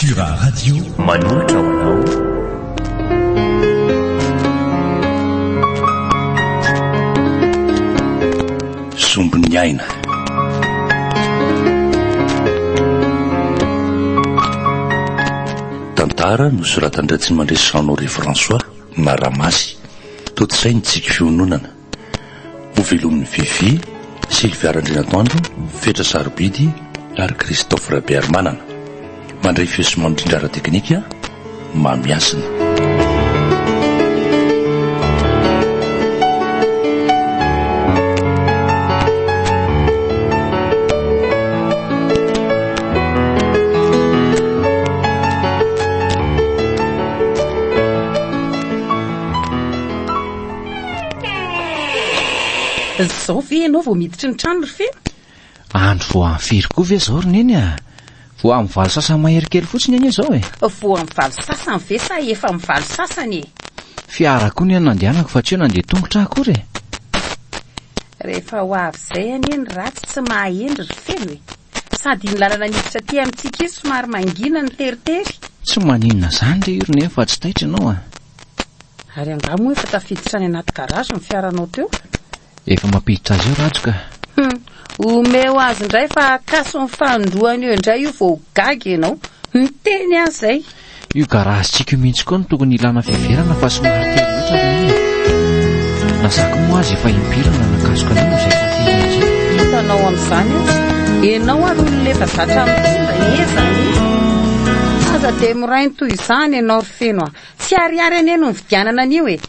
Cultura Radio manolotra ho anao Sombin'ny aina. Tantara nosoratan-dRatsimandresy Jean Honoré François na Ramasy. Tontosain'i Tsiky Fiononana. Hovelomin'i Vivi, Sylvia Randrianatoandro, Fetra Sarobidy ary Christophe Rabearimanana. Mandray feo sy mandrindra ara-teknika, Mamy Hasina. Zao ve ianao vao miditry ny trano ry Feno? Andro vao amin'ny firy koa ve zao ry Neny a? Vao amin'ny valo sasany mahery kely fotsiny anie zao e. Vao amin'ny valo sasany ve sa efa amin'ny valo sasany e? Fiara koa ny ahy nandehanako fa tsy hoe nandeha tongotra aho akory e. Rehefa ho avy izay anie ny ratsy tsy mahahendry ry Feno e. Sady iny lalana miditra aty amintsika iny somary mangina ny teritery. Tsy maninona izany re io ry Neny fa tsy taitra ianao a. Ary angaha moa efa tafiditra any anaty garage ny fiaranao teo? Efa mampiditra azy eo Rajo ka. Hum, omeo azy indray fa akason'ny fanindroany eo indray io vao ho gaga ianao. Miteny aho izay. Io garage-tsika io mihitsy koa no tokony hilana fiheverana fa somary tery loatra ry Neny e. Na za koa moa aza efa impiry no nanakasoka an'io no izay fahaterena izay. Hitanao amin'izany aza. Ianao ary olona efa zatra mitondra, eza mihitsy. Aza dia mirainy toy izany ianao ry Feno a. Tsy ariary anie no nividianana an'io e!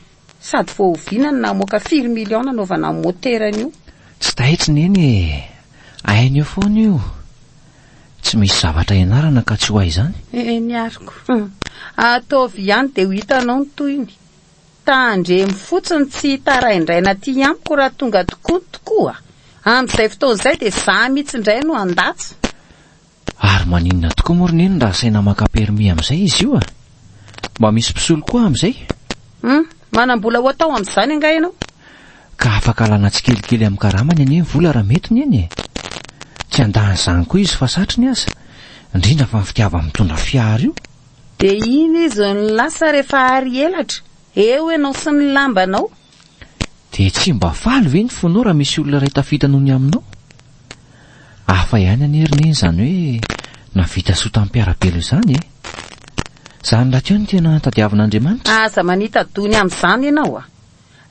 Sady vao oviana no namoaka firy millions nanaovana ny motera an'io? Tsy taitry neny e! Hainy eo foana io. Tsy misy zavatra ianarana ka tsy ho hay izany. Eny ary ko. Ataovy ihany dia ho hitanao ny tohiny. Tandremo fotsiny tsy hitaraindraina aty amiko raha tonga tokoa ny tokoa. Amin'izay fotoana izay dia za mihitsy indray no handatsa. Ary maninona tokoa moa ry Neny raha asaina maka permis amin'izay izy io a? Mba misy mpisolo koa amin'izay? Hum, manam-bola ho atao amin'izany angaha ianao? Ka afaka alana tsikelikely amin'ny karamany anie ny vola raha mety Neny e! Tsy handà an'izany koa izy fa satriny aza, indrindra fa ny fitiavany mitondra fiara io. Dia iny izy no lasa rehefa ary elatra, eo ianao sy ny lambanao. Dia tsy mba faly ve ny fonao raha misy olona iray tafita noho ny aminao? Hafa ihany anie ry Neny izany hoe nahavita soa tamin'ny mpiara-belona izany e! Izany rahateo no tena tadiavin'Andriamanitra. Aza manita-doha ny amin'izany ianao a!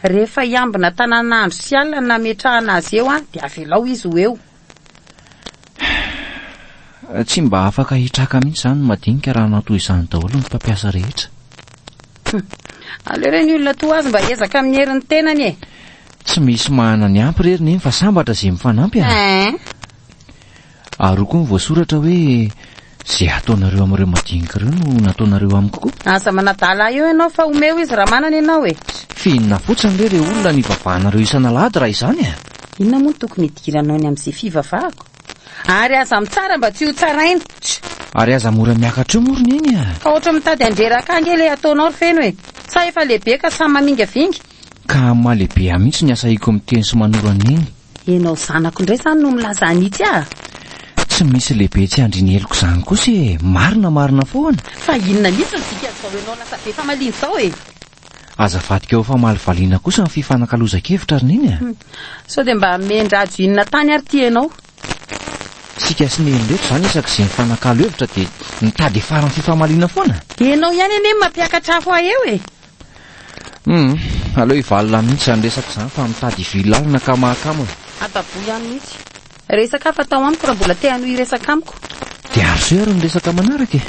Rehefa hiambina tanàna andro sy alina no nametrahana azy eo dia avelao izy ho eo. Tsy mba afaka hitraka mihitsy izany ny madinika raha hanao toy izany daholo ny mpampiasa rehetra. Aleo re ny olona toa azy mba hiezaka amin'ny herin'ny tenany e! Tsy misy mahana ny ampy re ry Neny fa sambatra izay mifanampy a! Eeh. Ary hoy koa ny voasoratra hoe izay ataonareo amin'ireo madinika ireo no nataonareo amiko koa. Aza manadala ahy eo ianao fa omeo izy raha manana ianao e! F'inona fotsiny re ireo olona nivavahanareo isan'alahady raha izany a! Inona moa no tokony hidiranao ny amin'izay fivavahako? Ary aza mitsara mba tsy ho tsaraina. Ary aza mora miakatra eo moa ry Neny a! Ka ohatry ny mitady handreraka ahy ange ilay ataonao ry Feno e! Sa efa lehibe ka samy mamingavinga? Ka amin'ny maha lehibe ahy mihitsy ny asahiako miteny sy manoro an'i Neny. Ianao zanako indray izany no milaza hanitsy ahy? Tsy misy lehibe tsy handriny heloka izany kosa e! Marina marina foana! Fa inona mihitsy no dikan'izao ianao lasa be famaliana izao e? Aza avadika ho famalivaliana kosa ny fifanakalozan-kevitra ry Neny a! Sao dia mba hamen-dRajo inona tany ary ity ianao? Isika sy Neny ireto izany isaky izay mifanakalo hevitra dia mitady hifaran'ny fifamaliana foana? Ianao ihany anie no mampiakatra afo ahy eo e! Hum, aleo hivalona mihitsy izany resaka izany fa mitady hivily lalana ka mahakamo e! Adaboy ihany mihitsy. Resaka hafa tao amiko raha mbola te hanohy hiresaka amiko. Dia arosoy ary ny resaka manaraka e!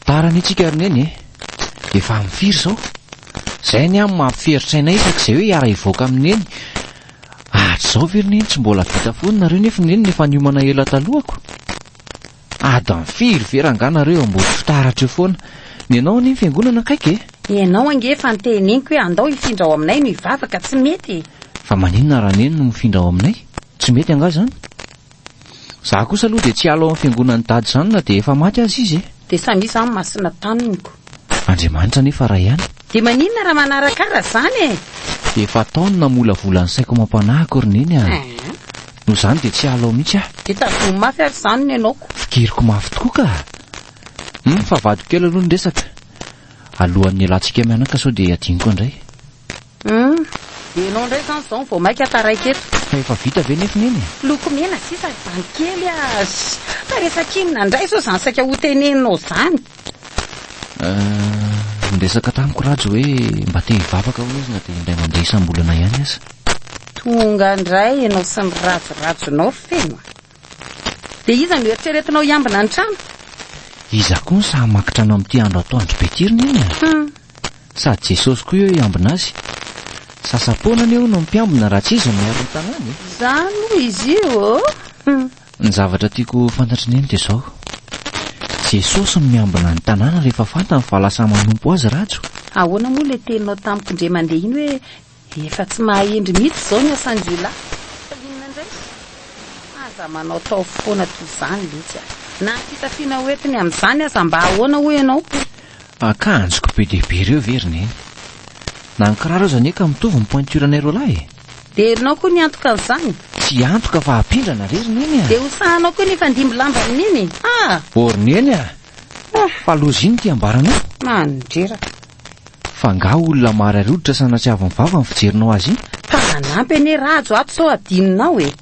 Tara anie tsika ry Neny e! Efa amin'ny firy izao? Izay anie no mampiferotra aina isak'izay hoe hiara-hivoaka amin'i Neny. Hatrizao ve ry Neny tsy mbola vita foana nareo nefa Neny efa niomana ela talohako? Adiny firy ve rangaha nareo eo ambody fitaratra eo foana? Ny anao anie ny fiangonana akaiky e! Ianao ange efa niteneniko hoe andao hifindra ao aminay no hivavaka, tsy mety e! Fa maninona raha neny no mifindra ao aminay? Tsy mety angaha izany? Za kosa aloha dia tsy hiala ao amin'ny fiangonan'i dada izany na dia efa maty aza izy e! Dia samia izany masina taniny ko! Andriamanitra anefa ray ihany. Dia maninona raha manarakara izany e? Efa tao ny namolavola ny saiko amam-panahiko ry Neny a! Eeh. Noho izany dia tsy hiala ao mihitsy aho. Dia tazomy mafy ary izany ny anaoko. Fikiriko mafy tokoa ka! Hum, fa vadiko kely aloha ny resaka. Alohan'ny hialantsika mianaka sao dia adinoko indray. Hum, dia ianao indray izany izao no vao maika taraiky eto. Fa efa vita ve nefa Neny e? Lokomena sisa ry bandy kely a! Fa resaka inona indray izao izany saika hoteneninao izany? Euh, niresaka tamiko Rajo hoe mba te hivavaka hono izy na dia indray mandeha isam-bolana ihany aza. Tonga indray ianao sy ny rajorajonao ry Feno a! Dia iza no eritreretinao hiambina ny trano? Iza koa no sahy hamaky trano amin'ity andro atoandro be ity ry Neny a? Hum. Sady Jesosy koa eo hiambina azy. Sasa-poana anie hono ny mpiambina raha tsy izy no miaro ny tanàna e. Izany moa izy io ô! Hum. Ny zavatra tiako ho fantatr'i Neny dia izao. Jesosy no miambina ny tanàna rehefa fantany fa lasa manompo azy Rajo. Ahoana moa ilay teninao tamiko indray mandeha iny hoe efa tsy mahahendry mihitsy izao ny asan-jiolahy? Fa inona indray? Aza manao tao foana toy izany letsy a! Na ny fitafiana hoentiny amin'izany aza mba ahoana hoy ianao? Akanjoko be dia be ireo ve ry Neny? Na ny kiraro aza anie ka mitovy ny pointure-nay roalahy e! Dia herinao koa ny hiantoka an'izany? Tsy hiantoka fa hampindrana re ry Neny a! Dia ho sahanao koa ny hifandimby lamba amin'iny? Ha! Ô ry Neny a! Fa loza iny ity ambaranao? Mandreraka. Fa angaha olona marary hoditra sanatria avy mivava ny fijerinao azy iny? Fa manampy anie Rajo ato sao adinonao e!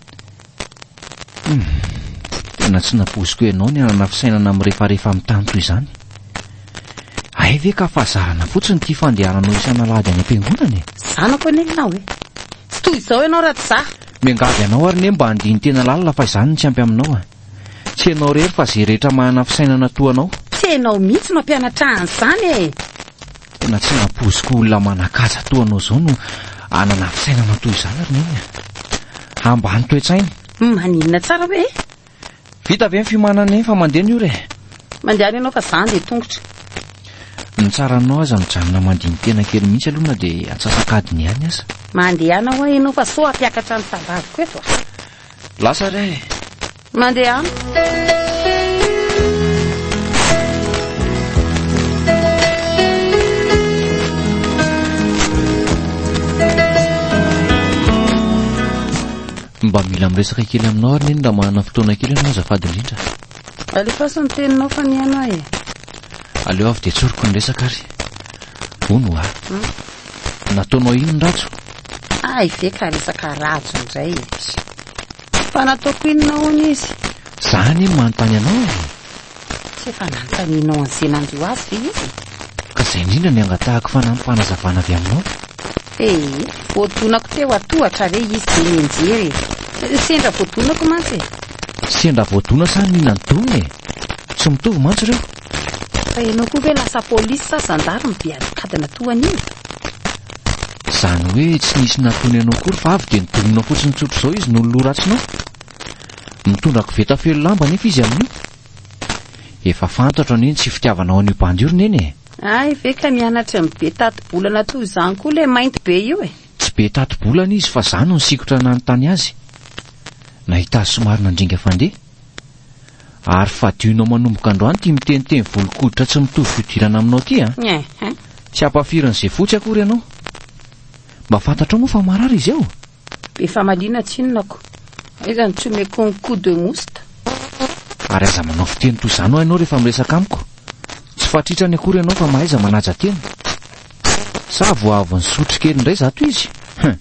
Hum, tena tsy nampoiziko ianao ny hanana fisainana mirefarefa amin'ny tany toy izany. Hay ve ka fahazarana fotsiny ity fandehananao isan'alahady any am-piangonana e? Zanako anie ianao e! Tsy toy izao ianao raha tsy za. Miangavy anao ary anie mba handini-tena lalina fa izany no tsy ampy aminao a! Tsy ianao irery fa izay rehetra manana fisainana toa anao. Tsy ianao mihitsy no hampianatra ahy an'izany e! Tena tsy nampoiziko olona manan-kaja toa anao izao no hanana fisainana toy izany ry Neny a! Ambany toe-tsaina. Maninona tsara hoe e? Vita ve ny fiomanana Neny fa mandeha ny ora e? Mandehana ianao fa za handeha tongotra. Ny tsara aminao aza mijanona mandini-tena kely mihitsy aloha na dia antsasak'adiny ihany aza. Mandehana hoa ianao fa sao hampiakatra ny tambaviko eto a! Lasa re e! Mandehana. Mba mila miresaka kely aminao ary neny raha manana fotoana kely ianao azafady indrindra. Alefaso ny teninao fa mihaino ahy e. Aleo avy dia tsoriko ny resaka ary. Hono hoa. Hmm? Nataonao inona Rajo? Hay ve ka resaka Rajo indray e. Fa nataoko inona hono izy? Za anie no manontany anao e. Tsy efa nanontanianao an'izay nanjo azy ve izy? Ka izay indrindra no angatahako fanampim-panazavana avy aminao. Ee, voadonako teo atohatra re izy dia nianjera e. Sendra voadonako mantsy e. Sendra voadona sa nihinan-donona e? Tsy mitovy mantsy ireo. Fa ianao koa ve lasa polisy sa zandary no be adikadina toa an'io? Izany hoe tsy nisy nataony anao akory fa avy dia nidominao fotsiny tsotr'izao izy noho ny loha ratsinao? Mitondra koveta feno lamba anefa izy amin'io. Efa fantatro anie ny tsy fitiavanao an'io bandy io ry neny e! Hay ve ka mianatra ny be tati-bolana toy izany koa ilay mainty be io e! Tsy be tati-bolana izy fa za no nisikotra nanontany azy. Nahita azy somary nandringa fandeha. Ary fadionao manomboka androany ity miteniteny volon-koditra tsy mitovy fihodirana aminao ity a! Tsy ampafirin'izay fotsy akory ianao. Mba fantatrao moa fa marary izy ao? Be famaliana tsinona ko. Aiza no tsy omeko ny coup de mouste? Ary aza manao fiteny toy izany hoa ianao rehefa miresaka amiko. Tsy fatritrany akory ianao fa mahaiza manaja tena. Sa vao avy nisotro kely indray zato izy? Hum.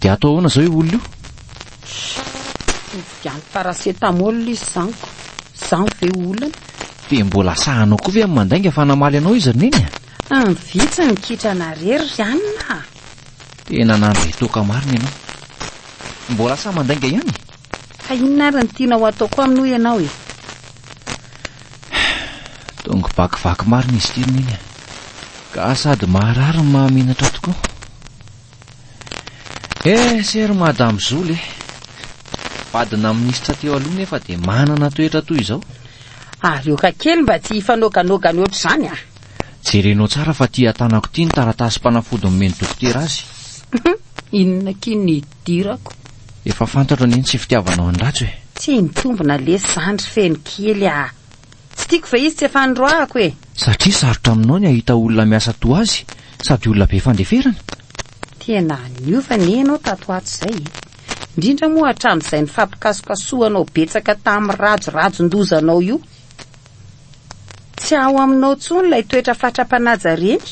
Dia atao ahoana izao io olona io? Nividiano paracetamol izy izany ko. Izany ve olana? Dia mbola sahanao koa ve amin'ny mandainga fa namaly anao izy ry Neny a? Vitsy ny kitrana rery ry anona a! Tena nandre toaka marina ianao. Mbola sahy mandainga ihany? Fa inona ary no tianao hataoko aminy hoy ianao e? Tongo vakivaky marina izy ity ry Neny a. Ka sady maharary no mahamenatra tokoa. Eh, se ry Madame Zola e. Vadina minisitra teo aloha nefa dia manana toetra toy izao. Ary oka kely mba tsy hifanoganogany ohatr'izany a. Jerenao tsara fa ity atanako ity ny taratasim-panafody nomen'ny dokotera azy. Inona akia ny idirako? Efa fantatro anie ny tsy fitiavanao an'i Rajo e. Tsy mitombina lesy izany ry feno kely a! Tsy Raha tsy tiako ve izy tsy efa noroahako e! Satria sarotra aminao ny hahita olona miasa toa azy sady olona be fandeferana. Tena niova anie ianao tato ho ato izay e! Indrindra moa hatramin'izay nifampikasokasohanao betsaka tamin'ny rajorajon-dozanao io. Tsy ao aminao intsony ilay toetra fatra-panaja ireny.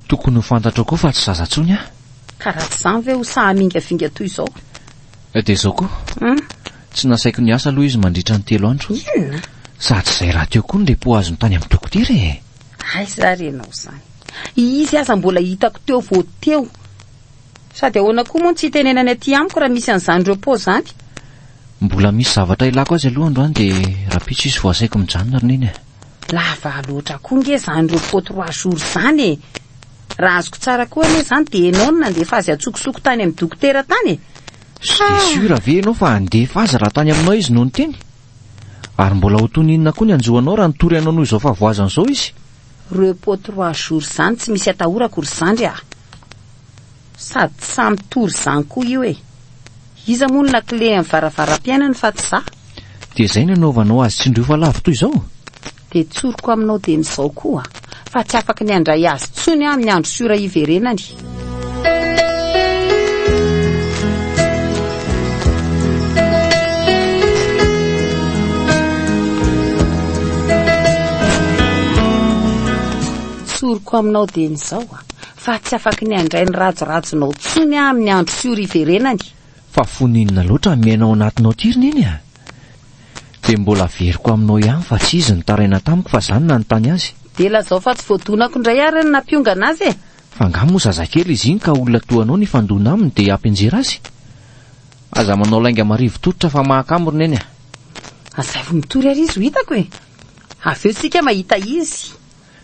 Tokony ho fantatrao koa fa tsy zaza intsony aho. Ka raha tsy izany ve ho sahy hamingavinga toy izao? Dia izao koa. Tsy nasaiko niasa aloha izy mandritra ny telo andro. Inona? Sady izay rahateo koa ny repos azony tany amin'ny dokotera e! Aiza ary ianao izany? Izy aza mbola hitako teo vao teo. Sady ahoana koa moa no tsy hitenenany aty amiko raha misy an'izany repos izany? Mbola misy zavatra ilako azy aloha androany dia rahampitso izy vao asaiko mijanona ry neny a! Lava loatra koa nge izany repos trois jours izany e! Raha azoko tsara koa anie izany dia ianao no nandefa azy antsokosoko tany amin'ny dokotera tany e! Tsy dia sûr ve ianao fa handefa azy raha tany aminao izy no niteny? Ary mbola ho toy ny inona koa ny hanjo anao raha nitory anao noho izao fahavoazana izao izy? Repos trois jours izany tsy misy atahorako ry zandry a! Sady tsy samy mitory izany koa io e! Iza moa no lakile an'ny varavaram-piainany fa tsy za? Dia izay no anaovanao azy tsindrio fa lavo toy izao? Dia tsoriko aminao dieny izao koa fa tsy afaky ny handray azy intsony aho amin'ny andro sy ora hiverenany. Tsoriko aminao dieny izao fa tsy afaky ny handray ny rajorajonao intsony aho amin'ny andro sy ora hiverenany. Fa fony inona loatra ny miaina ao anatinao ity ry Neny a? Dia mbola averiko aminao ihany fa tsy izy nitaraina tamiko fa za no nanontany azy. Dia lazao fa tsy voadonako indray ary ny nampiongana azy e! Fa angaha moa zazakely izy iny ka olona toa anao no hifandona aminy dia hampianjera azy? Aza manao lainga marivo tototra fa mahakamo ry Neny a! Asaivo mitory ary izy ho hitako e! Avy eo tsika mahita izy.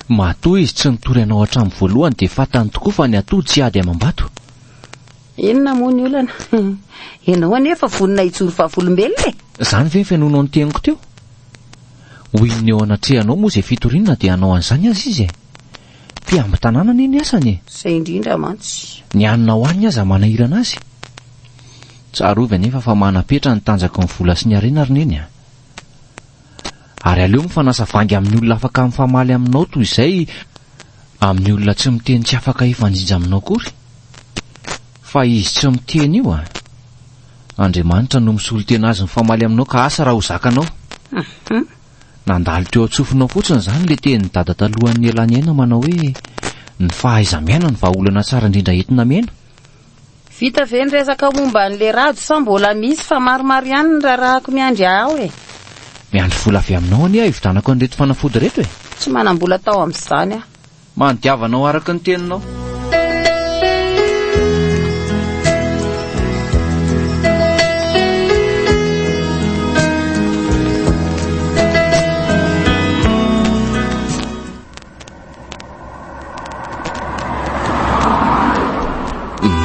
Matoa izy tsy nitory anao hatramin'ny voalohany dia fantany tokoa fa ny atody tsy ady amam-bato. Inona moa ny olana? Ianao anie efa vonona hijoro vavolombelona e! Izany ve ny fenoanao ny teniko teo? Ho inona eo anatrehanao moa izay fitoriana na dia hanao an'izany aza izy e? Mpiamby tanàna anie ny asany e! Izay indrindra mantsy. Ny hanina hohaniny aza manahirana azy. Tsarovy anefa fa manam-petra ny tanjaky ny vola sy ny harena ry Neny a! Ary aleo mifanasa vangy amin'ny olona afaka mifamaly aminao toy izay amin'ny olona tsy miteny tsy afaka hifanjinja aminao akory. Fa izy tsy miteny io a! Andriamanitra no misolo tena azy mifamaly aminao ka asa raha ho zakanao. Nandalo teo an-tsofinao fotsiny izany ilay tenin'i Dada talohan'ny nialany aina manao hoe ny fahaiza-miaina no vahaolana tsara indrindra entina miaina. Vita ve ny resaka momba an'le rado sa mbola misy fa maromaro ihany ny raharahako miandry ahy ao e. Miandry vola avy aminao anie aho hividanako an'ireto fanafody ireto e. Tsy manam-bola atao amin'izany aho. Manodiavanao araka ny teninao.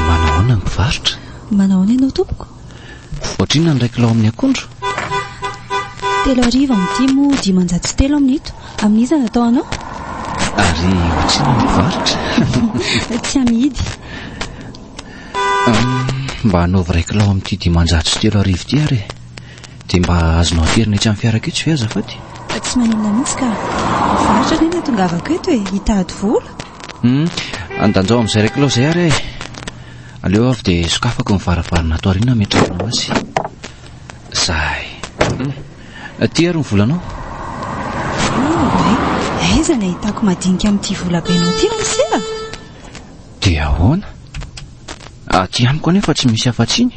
Manahoana ny mpivarotra? Manahoana ianao tompoko? Ohatrinona ny iray kilao amin'ny akondro? 3000 amin'ity moa 503 amin'ito. Amin'iza no atao anao? Ary ohatrinona ny mpivarotra? Tsy amidy. Mba anaovy iray kilao amin'ity 3500 ity ary e. Dia mba azonao aterina etsy amin'ny fiarako etsy ve azafady? Tsy maninona mihitsy ka. Varotra anie no atongavako eto e, hitady vola. Hum, andanjao amin'izay iray kilao izay ary e. Aleo avy dia sokafako ny varavarana ato aoriana hametrahanao azy. Zay. Hum, aty ary ny volanao. Oay, aiza ny ahitako madinika amin'ity volabenao ity ramose a? Dia ahoana? Aty amiko anefa tsy misy afa-tsy iny.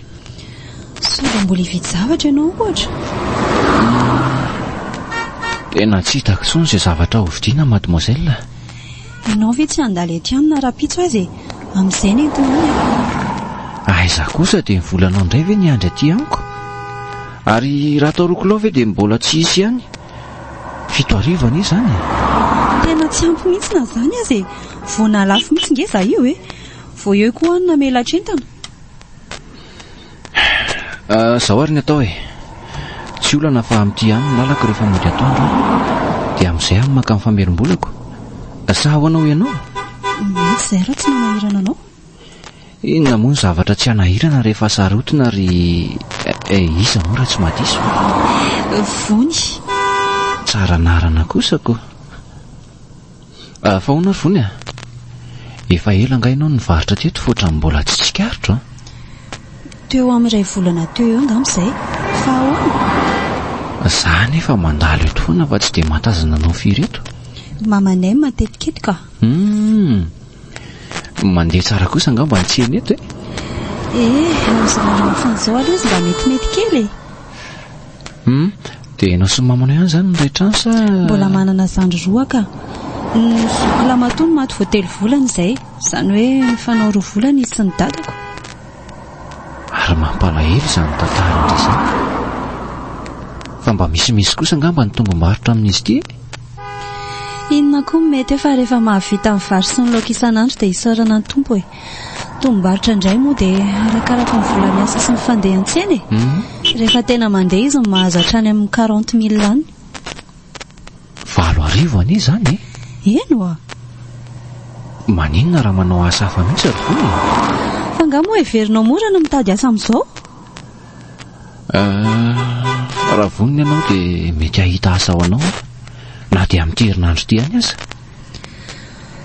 Sao dia mbola hividy zavatra ianao ohatra? Tena tsy hitako intsony izay zavatra hovidiana mademoiselle. Ianao ve tsy handalo ety aminy rahampitso aza e? Amin'izay no entina any an. Aiza kosa dia ny volanao indray ve ny andry aty amiko? Ary raha atao roa kilao ve dia mbola tsy hisy ihany? 7000 anie izany e! Tena tsy ampy mihitsy na izany aza e! Vao nahalafo mihitsy nge za io e! Vao eo koa aho no namelatr'entana. Zao ary ny atao e! Tsy olana fa amin'ity ihany ny lalako rehefa mody atoandro aho. Dia amin'izay aho maka ny famerim-bolako. Sa ahoana hoy ianao? Mety izay raha tsy nanahirana anao. Inona moa ny zavatra tsy hanahirana rehefa sarotina ry eh, iza moa raha tsy mahadiso? Vony. Tsara anarana kosa ko. Ah, fa ahoana ry Vony a? Efa ela angaha ianao no nivarotra teto fa ohatran'ny mbola tsy tsikaritro an? Teo amin'ny iray volana teo eo angamba izay. Fa ahoana? Za anefa mandalo eto foana fa tsy dia mahatazana anao firy eto. Mamanay matetika eto ka. Hum. Mandeha tsara kosa angamba ny tsena eto e? Eh, amin'izao andro mafana izao aloha izy mba metimety kely e. Hum, dia ianao sy ny mamanao ihany izany no iray trano sa? Mbola manana zandry roa ka. Ny zoky lamatoa no maty vao telo volana izay. Izany hoe mifanao roa volana izy sy ny dadako. Ary mampalahelo izany tantara-ndry izany. Fa mba misimisy kosa angamba ny tombom-barotra amin'izy ity e? Inona koa no mety eo fa rehefa mahavita ny vary sy ny laoka isan'andro dia isaorana ny Tompo e. Tombom-barotra indray moa dia arakaraka ny vola miasa sy ny fandehan-tsena e. Rehefa tena mandeha izy no mahazo hatrany amin'ny quarante mille any. 8000 anie izany e! Eny oa! Maninona raha manao asa hafa mihitsy ry Vony e? Fa angaha moa heverinao mora ny mitady asa amin'izao? Raha vonona ianao dia mety hahita asa ho anao aho, na dia amin'ity herinandro ity ihany aza.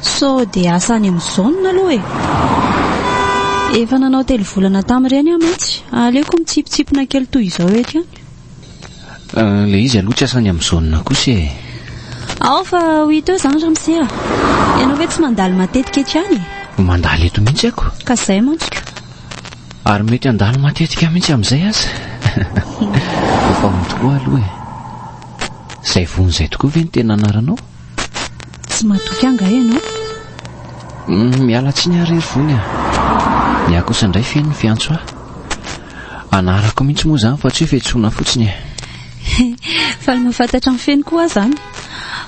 Sao dia asa any amin'ny zone aloha e! Efa nanao telo volana tamin'ireny aho mantsy, aleoko mitsipitsipona kely toy izao eto ihany. Ilay izy aloha tsy asa any amin'ny zone kosa e! Ao fa ho hita eo izany ramose a! Ianao ve tsy mandalo matetika eto ihany e? Mandalo eto mihitsy ako. Ka izay mantsy ko. Ary mety handalo matetika mihitsy amin'izay aza. Efa ho tokoa aloha e! Izay vono izay tokoa ve no tena anaranao? Tsy matoky ahy angaha ianao? Miala tsiny ary ry Vony a! Ny ahy kosa indray feno ny fiantso ahy. Anarako mihitsy moa izany fa tsy hoe fiantsoana fotsiny e! Faly mahafantatra an'i Feno koa aho izany.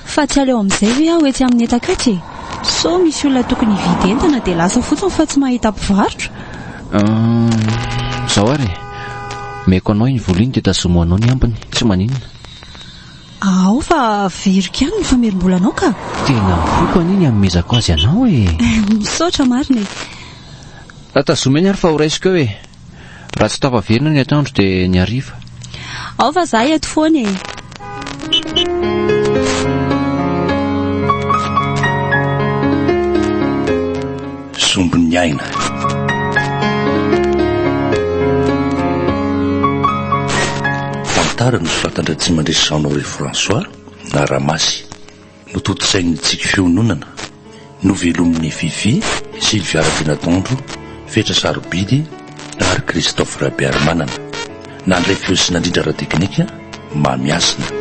Fa tsy aleo amin'izay ve aho etsy amin'ny entako etsy e? Sao misy olona tokony hividy entana dia lasa fotsiny fa tsy mahita mpivarotra? Izao ary e! Omeko anao iny vola iny dia tazomo anao ny ambiny, tsy maninona. Ao fa averiko ihany ny famerim-bolanao ka! Tena foko anie ny hanomezako azy anao e! Misaotra marina e! Tazomy eny ary fa ho raisiko eo e! Raha tsy tafaverina ny atoandro dia ny hariva. Ao fa za eto foana e! Sombin'ny aina. Tantara nosoratan-dRatsimandresy Jean Honoré François na Ramasy. Notontosain'ny Tsiky Fiononana. Novelomin'i Fifi, Sylvia Rabenatondro, Fetra Sarobidy ary Christophe Rabearimanana. Nandray feo sy nandrindra ara-teknika, Mamy Hasina.